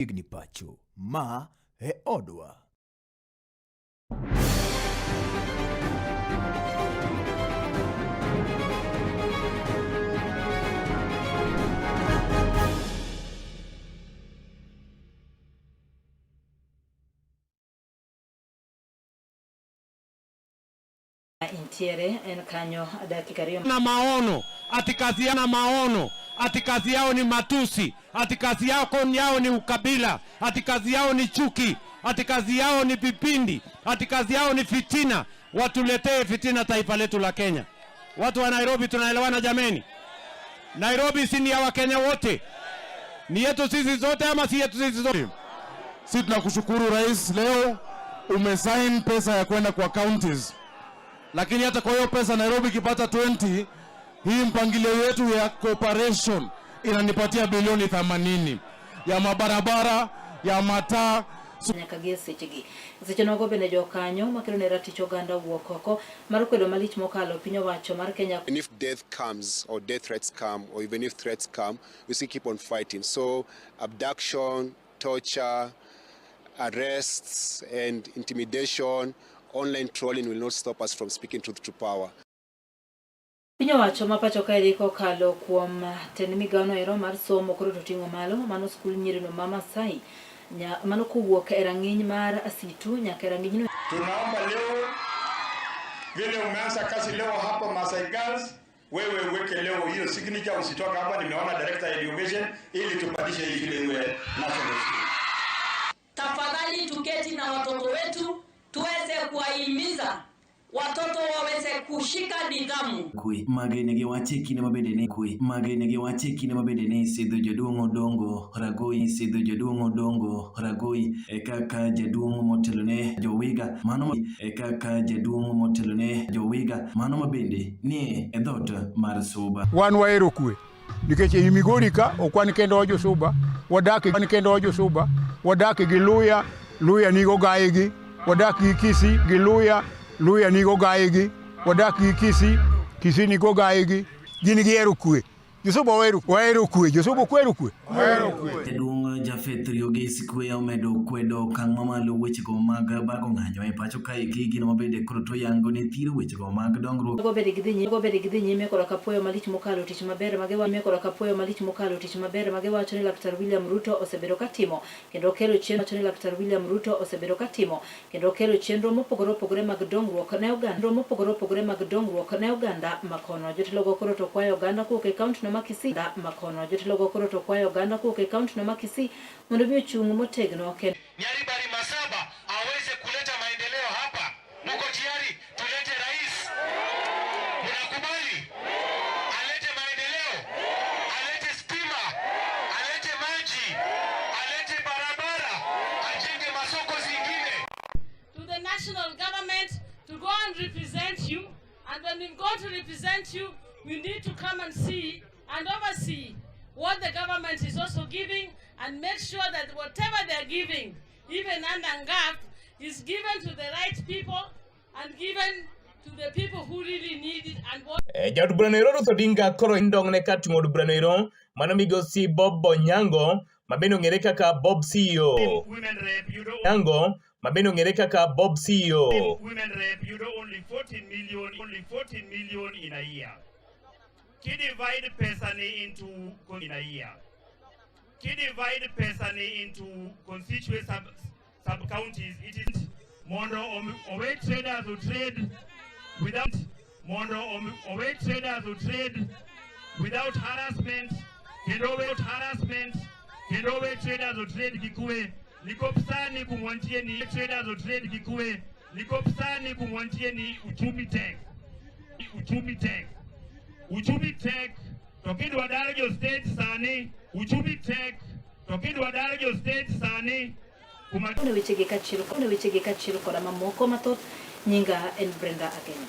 Chiegni pacho, ma e odwa. Intiere en kanyo dakika ariyo na maono ati kazi na maono ati kazi yao ni matusi, ati kazi yao ni ukabila, ati kazi yao ni chuki, ati kazi yao ni vipindi, ati kazi yao ni fitina. Watuletee fitina taifa letu la Kenya. Watu wa Nairobi tunaelewana jameni? Nairobi si ni ya Wakenya wote? Ni yetu sisi zote ama si yetu sisi zote? Sisi tunakushukuru Rais, leo umesign pesa ya kwenda kwa counties, lakini hata kwa hiyo pesa Nairobi ikipata 20, hii mpangilio yetu ya cooperation inanipatia bilioni 80 ya mabarabara ya mataa. Nyaka gi e sechegi seche nogo bende jokanyo makelo ne ratich oganda wuok oko mar kwedo malich mokalo piny owacho mar Kenya. And if death comes or death threats come or even if threats come, we still keep on fighting. So abduction, torture, arrests and intimidation, online trolling will not stop us from speaking truth to power. Piny owacho ma pacho kaeri kokalo kuom tend migawo no ero mar somo koro to ting'o malo mano skul nyirino ma Masai mano kowuok e rang'iny mar C2 nyaka e rang'iny no. Tunaomba leo vile umeanza kazi leo hapa Masai Girls, wewe uweke leo hiyo signature, usitoke hapa. Nimeona director education, ili tupandishe hii shule iwe national school. Tafadhali tuketi na watoto wetu tuweze kuwahimiza watoto waweze kushika nidhamu. Kwe magene giwache kinde mabende ne kwe magene giwache kinde mabende ne sidho jaduong' Odongo Ragoi sidho jaduong' Odongo Ragoi e kaka jaduong' motelone Jowiga mano e kaka jaduong' motelone Jowiga mano mabende nie e dhoot mar Suba. Wan wahero kwe nikech ei Migori ka ok wan kendo Josuba, wadak wan kendo Josuba, wadak gi Luya, Luya nigo gayigi, wadak gi Kisii gi Luya, Luya nigo gayigi, wadak gi Kisii, Kisii nigo gayigi, gin gihero kwe. Josuba wahero kwe, Josuba ok ohero kwe. Jaduong' Jafeth Riogi Sikweya omedo kwedo okang' mamalo wechego mag bago ng'anyo e pacho kae gino mabende koro to yango ne thiro wechego mag dongruok. Go bende gidhi nyime go bende gidhi nyime koda ka puoyo malich mokalo tich maber magiwa nyime koda ka puoyo malich mokalo tich maber magiwacho ni Laktar William Ruto osebedo katimo kendo kelo chenro wacho ni Laktar William Ruto osebedo katimo kendo kelo chenro mopogore opogore mag dongruok ne oganda mopogore opogore mag dongruok ne oganda makono. Jotelo go koro to kwayo oganda kowuok e kaunti no ma Kisii makono. Jotelo go koro to kwayo oganda kowuok e kaunti no ma Kisii mondo mi ochung' motegno kendo Nyaribari Masaba aweze kuleta maendeleo hapa. Muko tayari tulete rais? Mnakubali? Alete maendeleo, alete stima, alete maji, alete barabara, ajenge masoko zingine. To the national government to go and represent you, and when we go to represent you, we need to come and see and oversee what the government is also giving and make sure that whatever they're giving, even under NGAAF, is given to the right people and given to the people who really need it and what Jaod burano ero Ruth Odinga koro indong'ne kar ting'o od burano ero mano migosi Bob Onyango ma bende ong'ere kaka Bob CEO. Women rep yudo Onyango ma bende ong'ere kaka Bob CEO. Women rep yudo only 14 million, only 14 million in a year. Ki divide pesa ni into in a year. Ki divide pesa ni into constituent sub counties, it is mondo owe traders who trade without mondo owe traders who trade without harassment, kendo owe harassment, kendo owe traders who trade gi kwe. Nikop sani kumwantie ni traders who trade gi kwe. Nikop sani kumwantie ni uchumi tek. Uchumi tek. Uchumi tek. To kidwa daro jo state sani, uchumi tek. To kidwa daro jo state sani, kuma Ne wechegi kaachiel ne wechegi kaachiel koda mamoko mathoth nyinga en Brenda Agenyo.